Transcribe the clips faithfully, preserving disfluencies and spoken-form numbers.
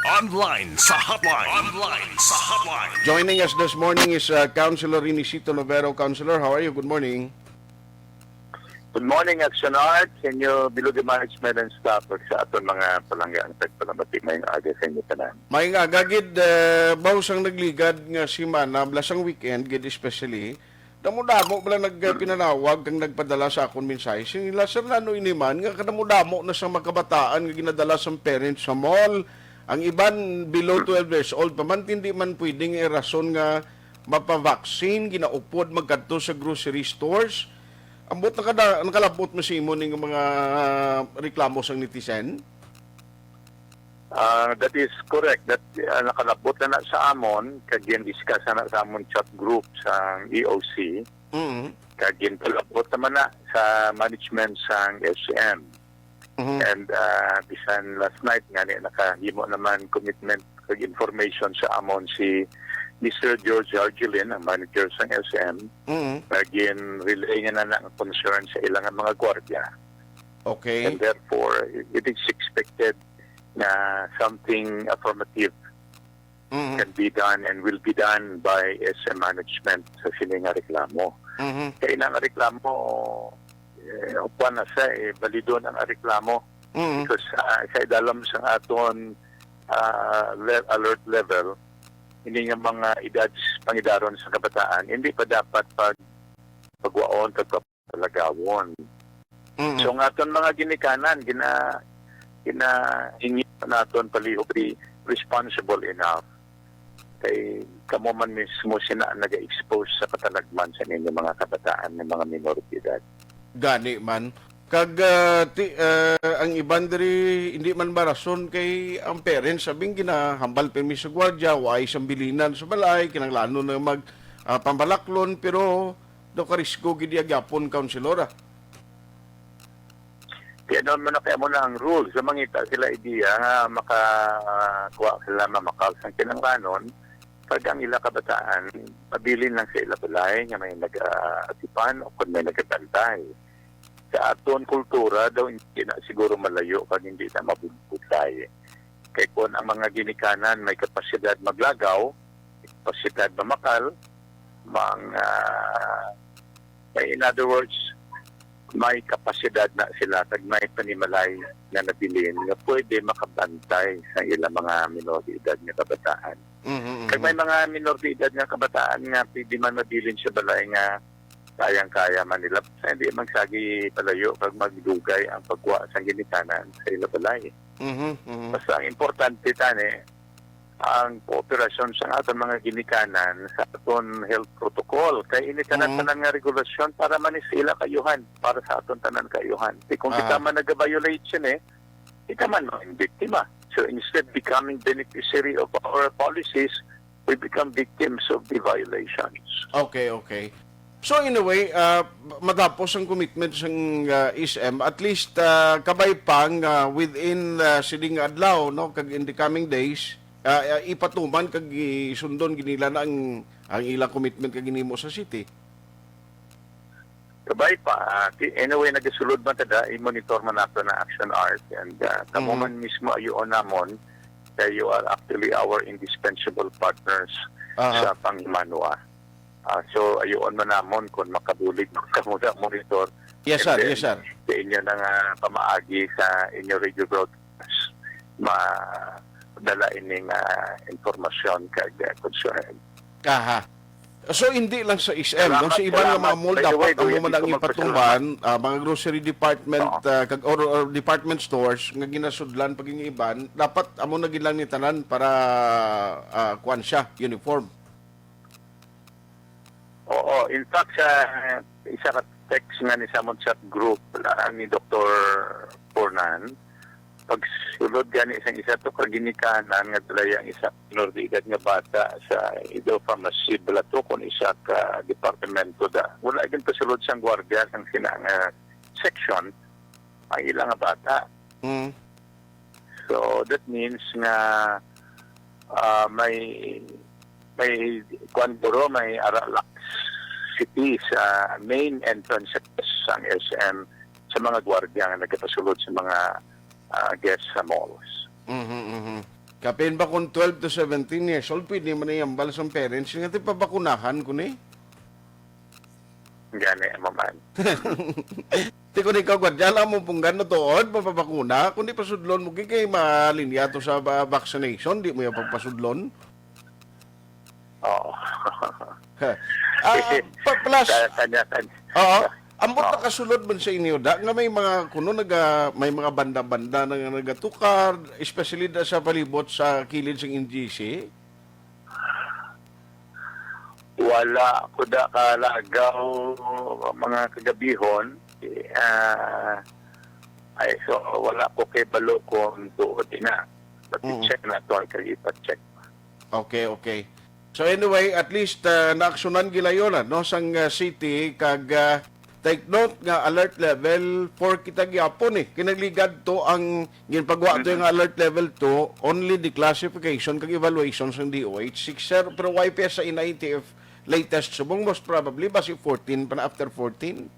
Online sa hotline. Online sa hotline. Joining us this morning is uh, Councilor Inesito Lovero. Councilor, how are you? Good morning. Good morning, Action Art, sa inyo, Bilugi Management and staff, ug sa aton mga palangga ang tagpalamati. Maayong aga sa inyo tanan. Maayong aga gid, uh, baw sang nagligad nga semana, bala sang weekend gid especially, damo-damo bala nagpinanawag kag nagpadala sa akon mensahe. Sila, "Sir, nano ini man nga kadamo-damo na sang mga kabataan nga ginadala sang parents sa mall? Ang iban below twelve years old pa man, hindi man pwede nga rason nga mapa-vaccine, ginaupod magkadto sa grocery stores." Ambot nakada, nakalabot mo sa imo ning mga reklamo sang netizen? Ah, that is correct. That ah, nakalabot na na sa amon, kag gin-discuss na na sa amon chat group sa E O C, Mm. kag ginpalabot naman na sa management sang S M. Mhm. And ah, bisan last night nga ni nakahimo naman commitment kag information sa amon si Mister George Argelin, ang manager sang S M, Mm. nga gin-relay niya na na ang concern sa ilang mga gwardiya. Okay. And therefore, it is expected na something affirmative Mm. can be done and will be done by S M management sa sini nga reklamo. Mhm. Kay na nga reklamo, eh, upuan na siya, eh, balido na nga reklamo. Mm. Because ah, sa idalom sa aton ah, le- alert level, ini nga mga edad pangidaron sa kabataan, hindi pa dapat pag pagwaon kag palagawon. Mm. So nga aton mga ginikanan, gina ginahingi naton palihog be responsible enough. Kay kamo man mismo sina naga-expose sa katalagman sa ninyo mga kabataan nga mga minor de edad. Gani man. Kag ah, ti, ah, ang iban diri hindi man marason kay ang parents sabing ginahambal pirmi sa gwardiya, wa ay sambilinan sa balay, kinahanglanon na mag ah, pambalaklon, pero daw karisgo gid iya gyapon, Councilor, ah. Kaya naman na kaya mo na ang rules. Sa mangita sila idea nga makakuha sila mamakal sa kinanglanon, pag ang ila kabataan, mabilin lang sa ila balay nga may nag-aatipan o kung may nagabantay. Sa aton kultura daw, hindi na siguro malayo pag hindi na mabubutay. Kay kung ang mga ginikanan may kapasidad maglagaw, may kapasidad mamakal, mang, ah, may, in other words, may kapasidad na sila kag may panimalay nga nabilin nga pwede makabantay sa ilang mga minor de edad nga kabataan. Mhm, Kag may mhm. mga minor de edad nga kabataan nga pwede man mabilin sa balay nga kayang-kaya man nila, basta hindi man sagi palayo kag magdugay ang pagkuha sang ginikanan sa ila balay. Mhm, mhm. Basta ang importante tani ang kooperasyon sa aton mga ginikanan sa aton health protocol. Kay ini tanan Mhm. tanan nga regulasyon para man sa ila kaayuhan, para sa aton tanan kaayuhan. Di kung kita Aha. man nag-violate siya eh, kita man ang biktima. So instead becoming beneficiary of our policies, we become victims of the violations. Okay, okay. So in a way, ah, matapos ang commitment sang ah, S M, at least ah, kabay pa nga within ah, sining adlaw, no, kag in the coming days, ah, ah, ipatuman kag isundon ginila na ang ang ilang commitment kag ginimo sa city. Kabay pa, ah, ki- anyway, nagasulod man tada, i-monitor man nato na Action Art, and ah, kamo Mhm. man mismo ayoon namon, kay you are actually our indispensable partners Aha. sa panghimanwa. Ah, so, ayoon man namon kung makabulig mo kamo sa monitor. Yes, And sir. then, Yes, sir. Sa inyo na nga pamaagi sa inyo radio broadcast, madala ining ah, informasyon kag ah, concern. Aha. So hindi lang sa S M, no? Salamat, Sa iban nga salamat. mga mall, By the way, dapat amo Kuya, man dito ang magpasalamat. ipatuman, ah, mga grocery department, Oo. ah, kag or, or department stores nga ginasudlan pag yung iban, dapat amo na gid lang ni tanan para ah, kuwan siya, uniform. Oo, in fact, sa isa ka text nga ni sa amon chat group, wala ni Doktor Fornan, pagsulod gani sa isa to ka ginikanan nga dala ang isa minor de edad nga bata sa Ido Pharmacy Balato kung isa ka departamento da. Wala gid pasulod sang gwardiya sang sina nga section ang ila nga bata. Mm. So that means nga ah, may may kuan guro, may ara laxity sa main entrance sa S M sa mga gwardiya nga nagapasulod sa mga ah, guests sa malls. Mhm, mhm. Kapin ba kung twelve to seventeen years old, pwede man na iambal sa parents nga ti pabakunahan ko ni? Gani, amo man. Ti ko ni ikaw, gwadya lang mo punggan na tuod, mapabakuna. Kung di pasudlon mo, kay, kay malinya to sa ba-, vaccination, di mo yung pagpasudlon. Oo. Ha. Ah, pa-, plus, Kaya kanya-kanya. Oo. Ambot Oo. nakasulod man sa inyo, da, nga may mga, kuno naga-, may mga banda-banda na nga nagatukar, especially da sa palibot sa kilid sa N G C? Wala ko da kalagaw mga kagabihon. Ah, ay, so, wala ko kay balo kung tuod ina. But Mm. i-check na to, kay ipa-check. Okay, okay. So anyway, at least, ah, naaksyonan gila yun, ah, no, sang, ah, city, kag, ah, take note nga alert level four kita gyapon, eh. Kinagligad to ang ginpagwa to Mm-hmm. yung alert level two, only declassification kag evaluation sang D O H six, sir. Pero Y P S sa N I T F latest subong, most probably, basi fourteen pa na, after fourteen.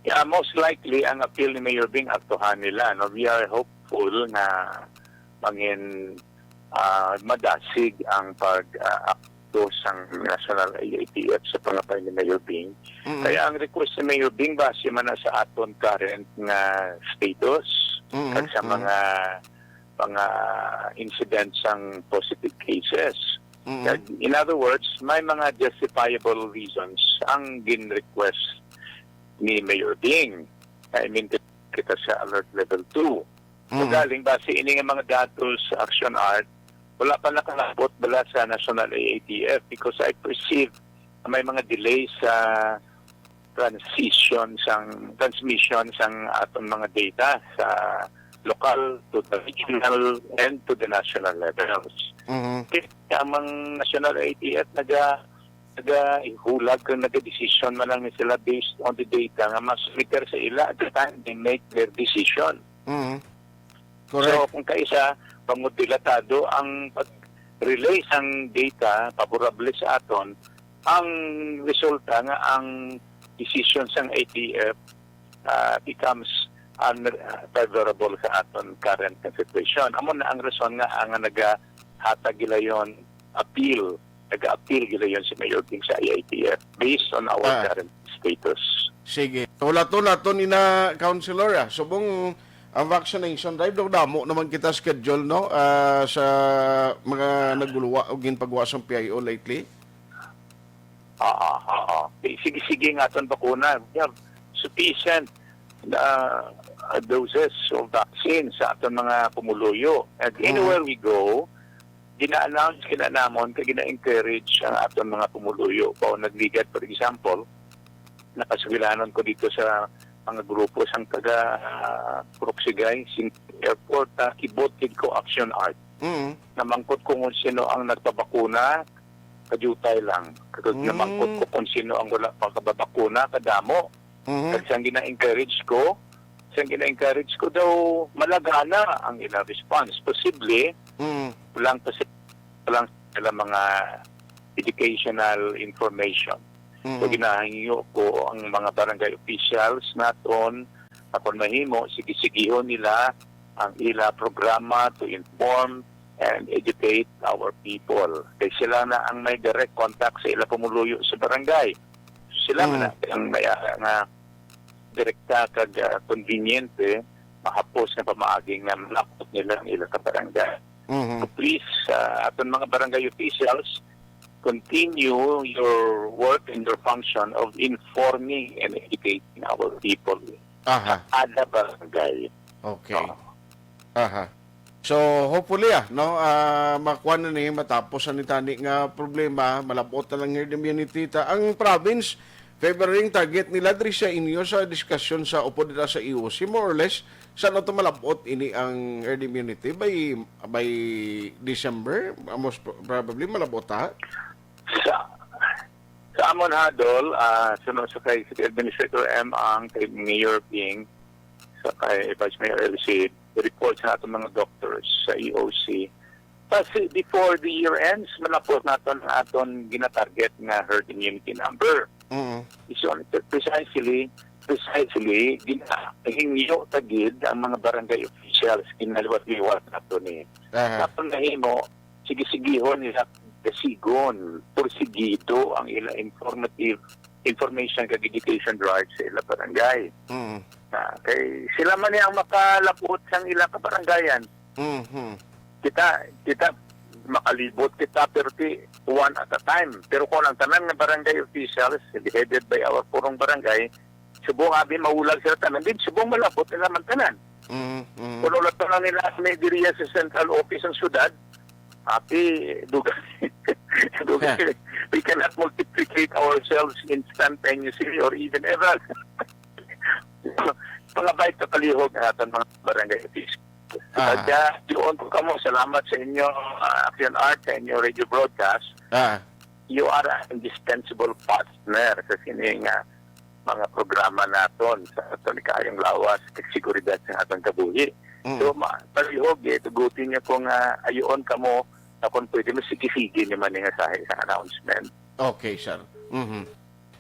Yeah, most likely, ang appeal ni Mayor Bing, aktuhan nila, no? We are hopeful nga mangin, ah, madasig ang pag, ah, akto sang National A I T F sa pangapay ni Mayor Bing. Mm. Kaya ang request ni Mayor Bing, base man na sa aton current nga status, Mm, kag sa mm. mga, mga incidents sang positive cases. Mm. Kag, in other words, may mga justifiable reasons ang gin-request ni Mayor Bing. I mean, kita sa alert level two. So, Mm. galing, base ini nga mga datos, Action Art, wala pa nakalabot bala sa National A I T F because I perceive na may mga delay sa transition sang, transmission sang aton mga data sa lokal to the regional and to the national levels. Mhm. Kaya ang mga National A I T F naga-, nagahulag kag nagadesisyon man lang ni sila based on the data nga masumiter sa ila at the time they make their decision. Mhm. So, Correct. kung kaisa, bangod dilatado ang pag-relay sang data favorable sa aton, ang resulta nga ang decision sang A T F, ah, becomes unfavorable sa aton current nga situation. Amo na ang rason nga ang nagahatag gilayon appeal, nag-appeal gilayon si Mayor Bing sa I I T F based on our Ah. current status. Sige. Hulaton naton ina, Councilor, ah. Subong ang vaccination drive, daw damo naman kita schedule, no? Ah, sa mga naguluwa o ginpagwa sang P I O lately. Oo, oo. Sige, sige nga aton bakuna. We have sufficient, ah, doses of vaccine sa aton mga pumuluyo. And Mm. anywhere we go, gina-announce, gina-namon, kag gina-encourage ang aton mga pumuluyo. Kung nagligad, for example, nakasugilanon ko dito sa mga grupo sang taga, ah, Purok Sigay, sing airport, ah, kibot gid ko Action Art. Mm. Namangkot ko kung sino ang nagpabakuna, kadiyutay lang. Kag Mm. namangkot ko kung sino ang wala pa kababakuna, kadamo. Mhm. Kag sang gina-encourage ko, sang gina-encourage ko daw, malagana ang ila response. Posible, Mm. lang kasi, lang sila mga educational information. So, Mhm. ginahangyo ko ang mga barangay officials naton, akon mahimo, sige-sigihon nila ang ila programa to inform and educate our people. Kay sila na ang may direct contact sa ila pumuluyo sa barangay. Sila man Mm. na ang may, ah, nga direkta kag, ah, konbinyente, mahapos nga pamaagi nga malapot nila ang ila ka barangay. Mhm. So please, ah, aton mga barangay officials, continue your work and your function of informing and educating our people Aha. kada barangay. Okay. Oo. Aha. So, hopefully, ah, no, ah, makuha na ni, matapos na ni tani nga problema, malabot na lang herd immunity ta. Ang province, favoring target nila diri sa inyo sa diskusyon sa upod nila sa E O C, more or less, sa ano to malabot ini ang herd immunity? By, by December, most pro-, probably malabot, ha? Sa, sa amon hadol, ah, suno sa kay City Administrator M ang kay Mayor Ping, sa kay Vice Mayor L C, report sa aton mga doctors sa E O C. Kasi before the year ends, malapot naton ang aton ginatarget nga herd immunity number. Mm. So, precisely, Precisely, ginahingyo ta gid ang mga barangay officials, ginaliwat-liwat nato ni. Aha. Dapat nahimo, sige-sigihon nila dasigon, porsigido ang ila informative, information kag education drive sa ila barangay. Mm. Ah, kay sila man ni ang makalapot sang ila kabarangayan. Mhm. Kita, kita makalibot kita, pero ti one at a time. Pero kung ang tanan nga barangay officials, headed by our purong barangay, subong abi maulag sila tanan, din subong malabot nila man tanan. Mm, mm. Kung wala pa lang nila may diriya sa central office ang syudad, api, dugay. Dugay. We cannot multiplicate ourselves instantaneously or even ever. Mga bait sa palihog ang aton mga barangay officials. Ah. Kaya, doon po kamo, salamat sa inyo, ah, Action Art, sa inyo radio broadcast. Ah. You are an indispensable partner sa sini nga mga programa naton sa aton kaayong lawas kag seguridad sa aton kabuhi. Mm. So, ma-, palihog, eh, tugutin niyo kung, ah, ayoon kamo na kung pwede, masigig-sigig naman nga sahi sa announcement. Okay, sir. Mhm.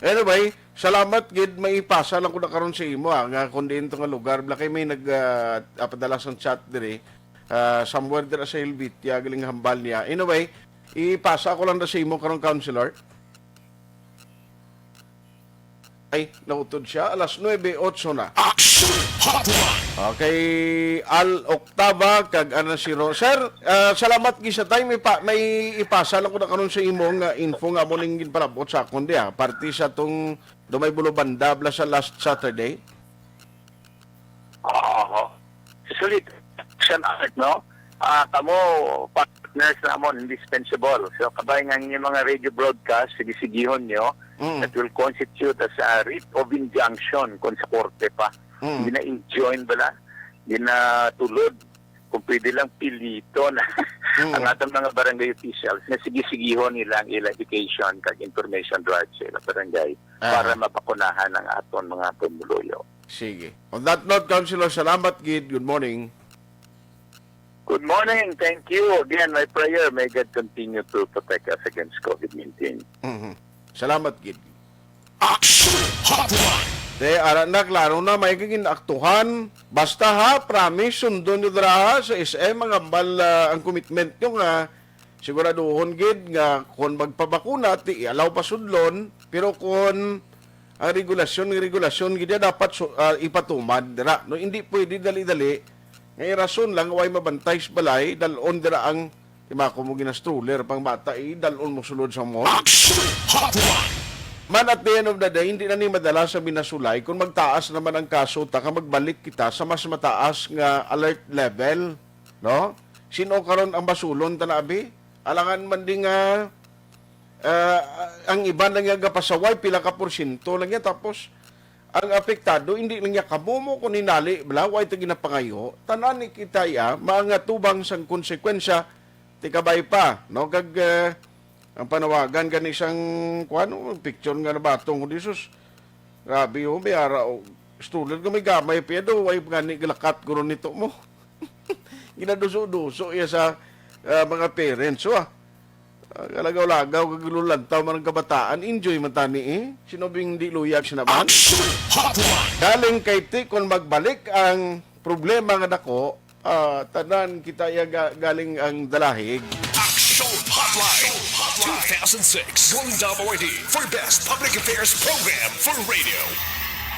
Anyway, salamat gid, maipasa lang ko na karon sa imo, ah, nga kung diin to nga lugar, bala kay may nag, ah, ah, padala sang chat diri, ah, somewhere dira sa Helvetia, galing hambal niya. Anyway, ipasa ko lang na sa imo karon, Councilor. Ay, nautod siya. Alas nuebe otso na. Action Hotline! Okay, Al Octava, kag ana si Ro. Sir, ah, salamat gid sa time. Ipa-, may ipasa lang ko na karon sa imo nga info nga mo ning ginpalabot sa akon diha. Parte sa tong Dumay Bulubanda, bala sa last Saturday. Oo. Sulit, Action Art, no? Ah, kamo, partners namon, indispensable. So, kabay nga ang inyong mga radio broadcast, sige-sigihon nyo, Mm. that will constitute as a writ of injunction kung sa korte pa. Mm. Gina-enjoin bala, ginatulod, kung pwede lang piliton Mm. ang atong mga barangay officials na sige-sigihon nila ang ila education kag information drive sa ila barangay Aha. para mabakunahan ang aton mga pumuluyo. Sige. On that note, Councilor, salamat gid. Good morning. Good morning. Thank you. Again, my prayer, may God continue to protect us against covid nineteen. Mhm. Salamat gid. Action Hotline. Te, ara na, klaro na, may kagin-aktuhan. Basta ha, promise, sundon nyo dira ha, sa S M, ang hambal, ah, ang commitment nyo nga siguraduhon gid nga kung magpabakuna, ti, i-allow pa sudlon, pero kung ang regulasyon, ang regulasyon gid yan dapat su-, ah, ipatumad dira. No, hindi pwede dali-dali. Nga rason lang, way mabantay sa balay, dalon dira ang, di ba, kung mo gina-stroller pang bata, eh, dalon mo sulod sa mall. Action Hotline. Man, at the end of the day, hindi na ni madala sa binasulay kung magtaas naman ang kaso, ta ka magbalik kita sa mas mataas nga alert level, no? Sino karon ang basulon, ta na, abi? Alangan man di nga, ah, ang iban lang nga gapasaway, pila ka porsyento lang yan, tapos ang apektado, hindi lang niya kamumo, kung hinali, bala, way ta ginapangayo, tanan ni kita ya, mga tubang sang konsekwensya, ti kabay pa, no? Kag, eh, ang panawagan gani sang, kuwan, oh, picture nga nabatong ko, Jesus. Grabe, oh, may ara, oh, student ko, may gamay pa, do, way gani galakat ko ron nito mo. Ginaduso-duso iya sa, ah, mga parents, oh, ah. Ah, kalagaw-lagaw, kag lulantaw man ang kabataan, enjoy man tani, eh. Sino bing di luyag sa naman? Action Hotline. Galing kay Tikon magbalik ang problema nga dako, ah, tanan kita iya ga-, galing ang dalahig. Action Hotline, two thousand six, Golden Dove Awardee for Best Public Affairs Program for Radio.